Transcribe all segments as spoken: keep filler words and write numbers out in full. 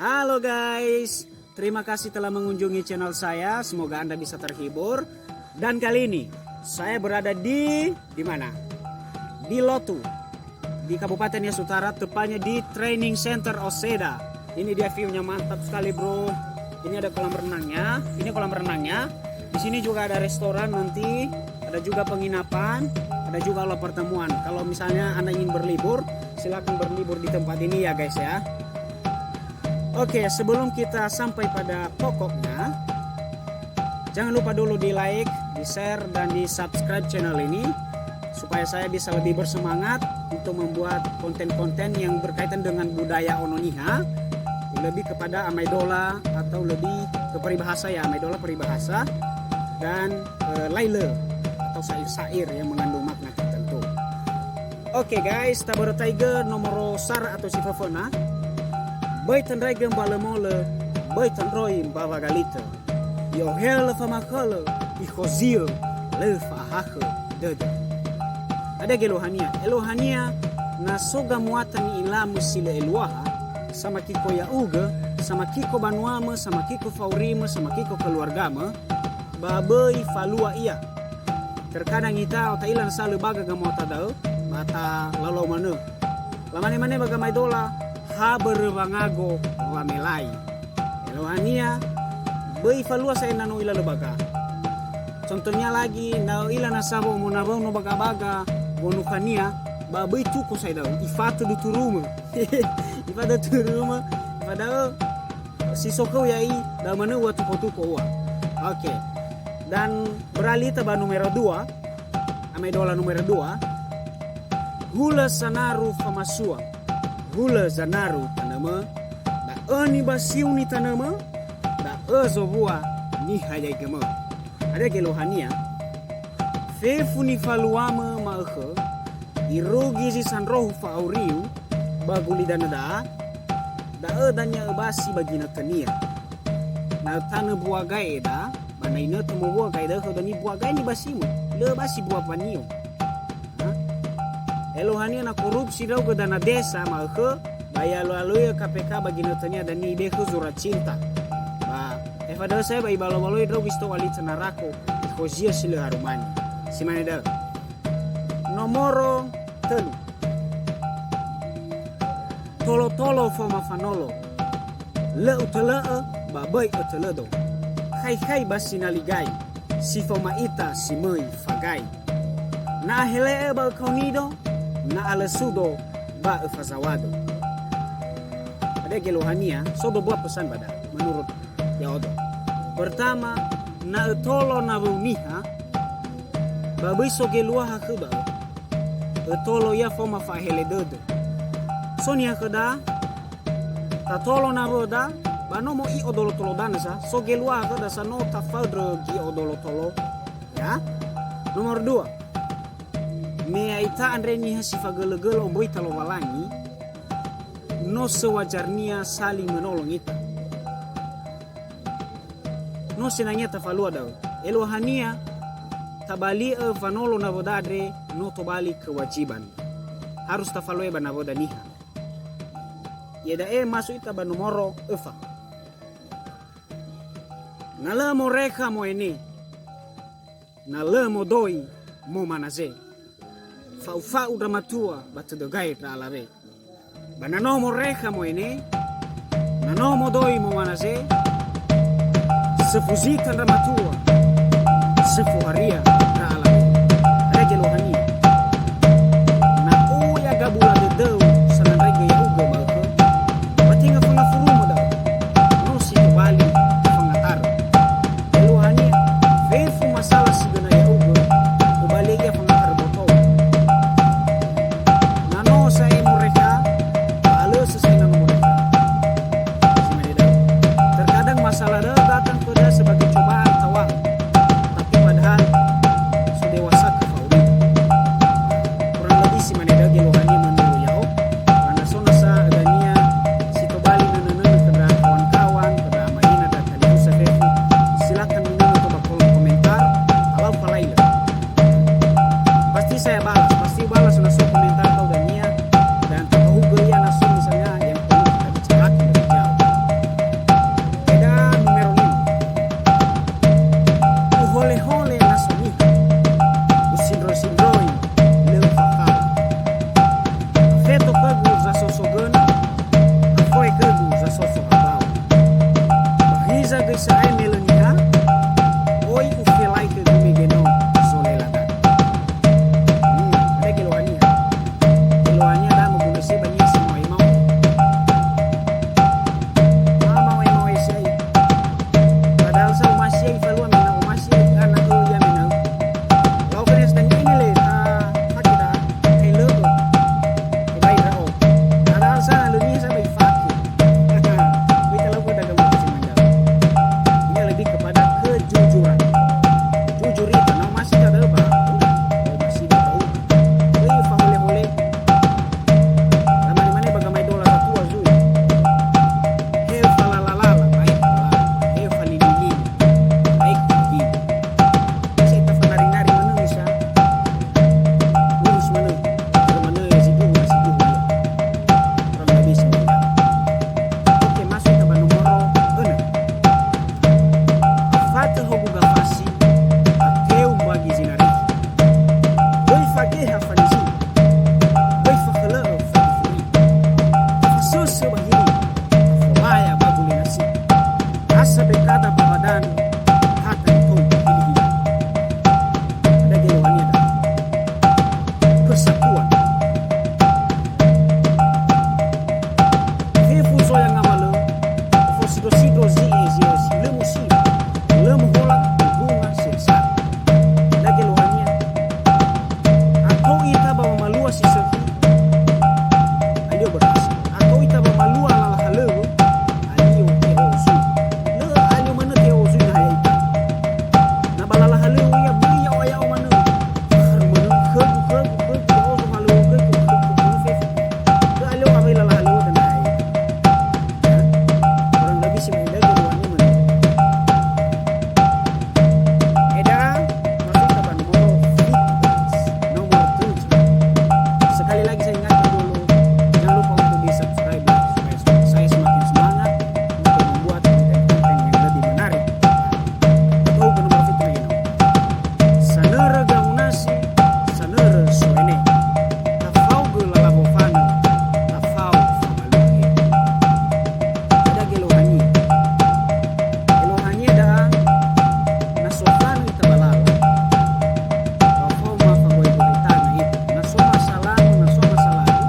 Halo guys, terima kasih telah mengunjungi channel saya. Semoga Anda bisa terhibur. Dan kali ini saya berada di di mana? Di Lotu, di Kabupaten Nias Utara, tepatnya di Training Center Oseda. Ini dia view-nya, mantap sekali, bro. Ini ada kolam renangnya. Ini kolam renangnya. Di sini juga ada restoran nanti, ada juga penginapan, ada juga aula pertemuan. Kalau misalnya Anda ingin berlibur, silakan berlibur di tempat ini ya, guys, ya. Oke, sebelum kita sampai pada pokoknya, jangan lupa dulu di-like, di-share, dan di-subscribe channel ini supaya saya bisa lebih bersemangat untuk membuat konten-konten yang berkaitan dengan budaya Ono Niha, lebih kepada amai dola atau lebih ke peribahasa ya, amai dola peribahasa, dan, eh, lailö atau syair-syair yang mengandung makna tertentu. Oke guys, tabörötaigö nomoro sara atau si föföna. Böi tandraigö mbalö molö, böi tandroi mbawa galitö. I'ohelö famakhölö, ikhoziö, lö fa'ahakhö dödö. Hadia geluahania? Eluahania, na so gamuata ni'ilamö si lö eluaha, samakiko ya'ugö, samakiko banuamö, samakiko faurimö, samakiko keluargamö, ba böi falua ia. Terkadang ita, ta'ila nasa lö baga gamuata da'ö, ba talalau manö. Lamane-mane ba gamaedola, ha börö wangago wamelai. Eluahania, böi falua sa'ae na no ila lö baga. Contohnya lagi, na ö'ila nasa wo'omo nawöu no baga-baga, wonukhania, ba böi tuko sa'ae da'ö, ifatu duturumö. Ifatu duturumö, ba da'ö, si so khöu ya'i, da'ö manö ua tuko-tuko ua. Oke. Dan beralih ita ba numero dua, amai dola numero dua, hulö sanaru famasua, hulö zanaru tanömö, da'ö nibasiu nitanömö, da'ö zowua nihayaigömö. Hadia geluahania? Fefu nifaluamö ma'ökhö, irugi zi sandrohu fa'auriu ba gulidanö da'a, da'ö dania öbasi ba ginötönia. Na ötanö buagae eda, ba na inötö mowua gae da'ö khöu dania buagae nibasimö, lö basi bua panio. Ha? Eluahania na korupsi ndra'ugö dana desa ma'ökhö, ba i'aloaloi'ö K P K ba ginötönia dania ibe'e khöu zura cinta. Ba efada'ö sa'ae ba ibalobaloi ndra'ugö si to'ali tönarako, ikhoziö si lö harumani. Si mane da'ö. Nomoro tölu. Tolo-tolo faoma fanolo. Lö utölö'ö ba böi ötölödo. Khai-khai ba sinali gai, si faoma ita si möi fagai. Na ahele'ö ba ökaonido, na alösudo ba öfazawado. Hadia geluahania, so dua buah pesan ba da'ö, menurut ya'odo. Pertama, na ötolo nawöu niha, ba böi so geluaha khöu da'ö. Ötolo ia faoma fa'ahele dödö. So niha khöda, tatolo nawöda, ba no mo'i'o dolo-tolo danö sa, so geluaha khöda sa no tafaöndrö gi'o dolo-tolo. Ya. Nomor dua. Me ya'ita andre niha si fagölö-gölö omboita Lowalangi, no sewajarnia saling menolong ita. No senangia tafalua da'ö. Eluahania, tabali'ö wanolo nawöda andre no tobali kewajiban. Harus tafalua ba nawöda niha. Iada'e masuk ita ba nomoro öfa. Na lö morekha moene, na lö modoi momanaze. Fa'ufa'u ndra matua ba tödö gae ndra alawe. Ba na no morekha moene, na no modoi momanaze, söfu zita ndra matua, söfu haria ndra alawe. Hadia geluahania? Na oya gabula dödöu sanandraigö ya'ugö ma'ökhö, ba tenga fangafurumö da'ö, no si tobali fangatarö. Eluahania, fefu masalah si göna ya'ugö, tobali ia fangatarö botou. Na no sa'ae morekha, ba lö sa'ae na no morekha. Si mane da'ö. Terkadang masalah da'ö datang khöda sebagai cobaan tawa'ö. Tapi padahal so dewasa ka fa'auri. Kurang lebih si mane da'ö geluahania menurut ya'o. Ba na so nasa ödania si tobali nönö-nönö khö ndra kawan-kawan, khö ndra ama ina, ndra talifusö fefu, silakan minönö to ba kolom komentar, alau falailö. Pasti saya balas, pasti balas na so komentar tau dania, dan tahugö ia na so misalnya yang perlu kita bicarakan lebih jauh. Ato ita ba wamalua si sökhi, alio berhasil. Ato ita ba wamalua lala halöŵö, alio te'o'o zui. Lö alio manö te'o'o zui na ha ya'ita. Na ba lala halöŵö ia böi ya'oya'o manö. Khögu manö, khögu, khögu, khögu, ya'ozo halöŵö khögu, khögu, khögu, khögu, fefu. Lö alio awai lala halöŵö dania ha ya'ita. Kurang lebih si menjadi dua ini menurut. Eda, masuk ke nomor fitness, nomor tujuh. Sekali lagi saya ingatkan dulu, jangan lupa untuk di-subscribe ya, supaya saya semakin semangat untuk membuat konten-konten yang lebih menarik. Atau ke nomor fitness ini. Sanörö gamunasi, sanörö soene. Tafaogö lala wofanö, tafao fabaluhe. Ada geluhania. Geluhania da'a, na so fanö ita ba lala, ba faoma fagoe-goe tanö ita. Na so masalahmu, na so masalahmu,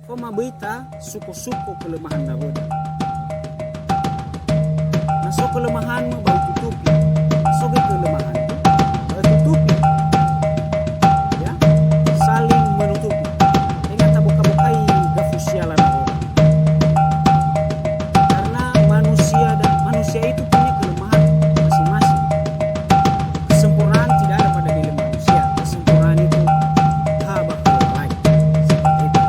faoma böi ta suko-suko kelemahan nawöda. Na so kelemahanmu ba ututupi, na so göi kelemahanmu ba ututupi. Ya, saling menutupi. Enggak taboka-bokai gafu siala nawöda. Karena manusia dan manusia itu punya kelemahan masing-masing. Kesempurnaan tidak ada pada diri manusia. Kesempurnaan itu ha ba orang lain. Seperti itu.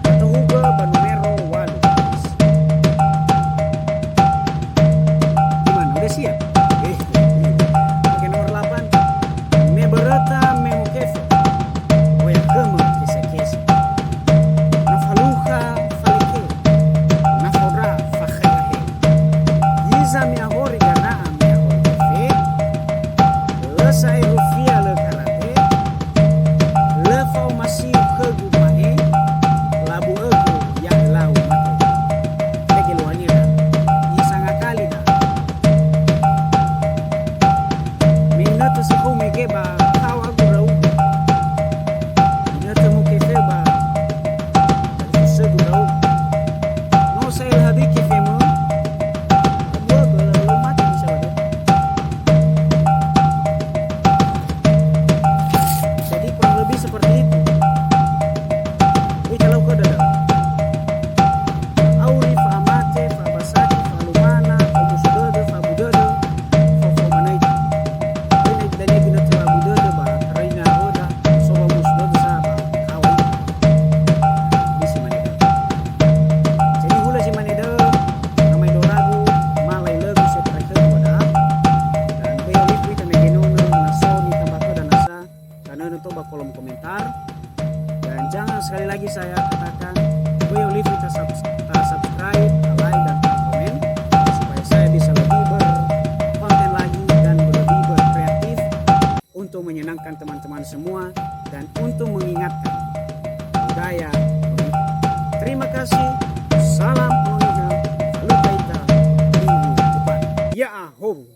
Atau juga ba numero walu. Gimana? Udah siap? Oke, nomor delapan. Me böröta me mukefo. Oya khömö kese-kese. Na falukha faleke. Na fondra fakhayahe. Hiza mi'ahori gana'a mi'ahori kefe. Lö sa'ae rufia lö karate. Lö fa'omasiu khögu ma'e. Labu'ögu ya'e lau mate. Lege luania da. Isangakali da. Me inötö sehou mege ba kao agu ndra'ugö. Inötö mukefe ba talifusögu ndra'ugö. No sa'ae lö hadia kefemö, abu'ögö, lö mate bisa ba dödö. Jadi kurang lebih seperti itu. Oi, kalau kau dada. Auri fa'amate, fa'abasaki, fa'alumana, fa'omuso dödö, fa'abu dödö, fa'omuso manö ita. Oi, na dania guna terlabu dödö ba, karena roda, so fa'omuso dödö sa ba, kawan. Bisi manö. Jadi hulö zi manö da'ö, namai doragu, malai lögu, seterai khögu ba da'a. Dan böi olifu ita mege nonö, na so nitambahö danasa, tanönö to ba kolom komentar. Dan jangan sekali lagi saya katakan, böi olifu ta subs-, ta subscribe, ta like, dan ta komen, supaya saya bisa lebih berkonten lagi dan lebih berkreatif untuk menyenangkan teman-teman semua dan untuk mengingatkan budaya Indonesia. Terima kasih. Salam Indonesia. Lupa ita minggu depan. Ya, ahowu.